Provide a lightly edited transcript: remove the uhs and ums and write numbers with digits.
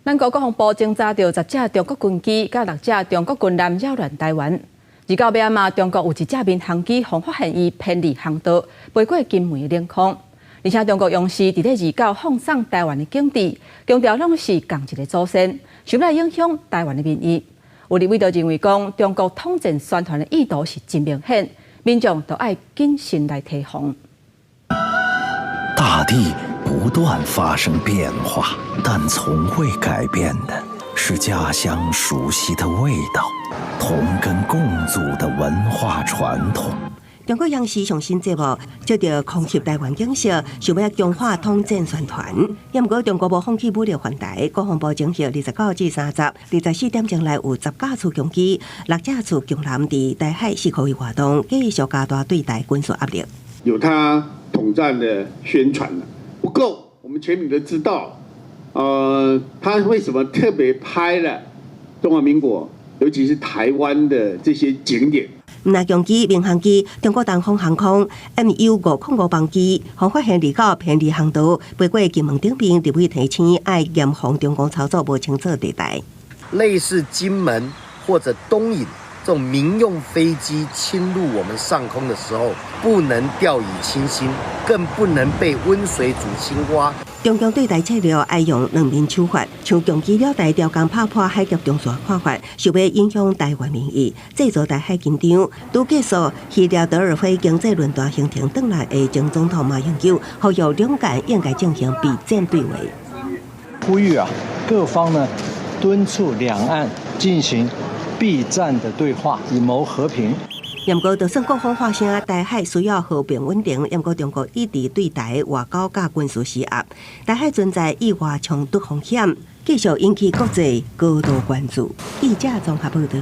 咱國國防部偵查著10架中國軍機佮六架中國軍艦擾亂台灣。29尾仔嘛，中國有一隻民航機予發現伊偏離航道，飛過金門的領空。而且中國央視佇咧二九放送台灣的景致，強調攏是仝一个祖先，想欲影響台灣的民意。有立委就認為講，中國統戰宣傳的意圖是真明顯，民眾都愛謹慎來提防。大地不斷發生變化，但從未改變的是家鄉熟悉的味道，同根共祖的文化傳統。中國央視上新節目，藉著空襲台灣景色，想欲強化統戰宣傳。毋過中國無放棄武力犯台，國防部偵獲29至30，24點鐘內有10架次軍機、六架次軍艦佇台海四區域活動，繼續加大對台軍事壓力。有他統戰的宣傳不夠，我們全民都知道。他為什麼特別拍了中華民國，尤其是台灣的這些景點？毋但軍機、民航機，中國東方航空 MU 505班機，予發現29偏離航道，飛過金門頂面，立委提醒愛嚴防中共操作無清楚地帶。類似金門或者東引這種民用飛機侵入我們上空的時候，不能掉以輕心，更不能被溫水煮青蛙。中共對台策略愛用兩面手法，像共機繞台調工拍破海峽中線看法，想欲影響台灣民意，製造台海緊張。拄結束希臘德爾菲經濟論壇行程轉來的前總統馬英九，呼籲兩岸應該進行避戰對話。呼籲啊，各方呢敦促兩岸進行避戰的對話，以謀和平。毋過，就算各方發聲，台海需要和平穩定。毋過，中國一直對台外交佮軍事施壓，台海存在意外衝突風險，繼續引起國際高度關注。記者綜合報導。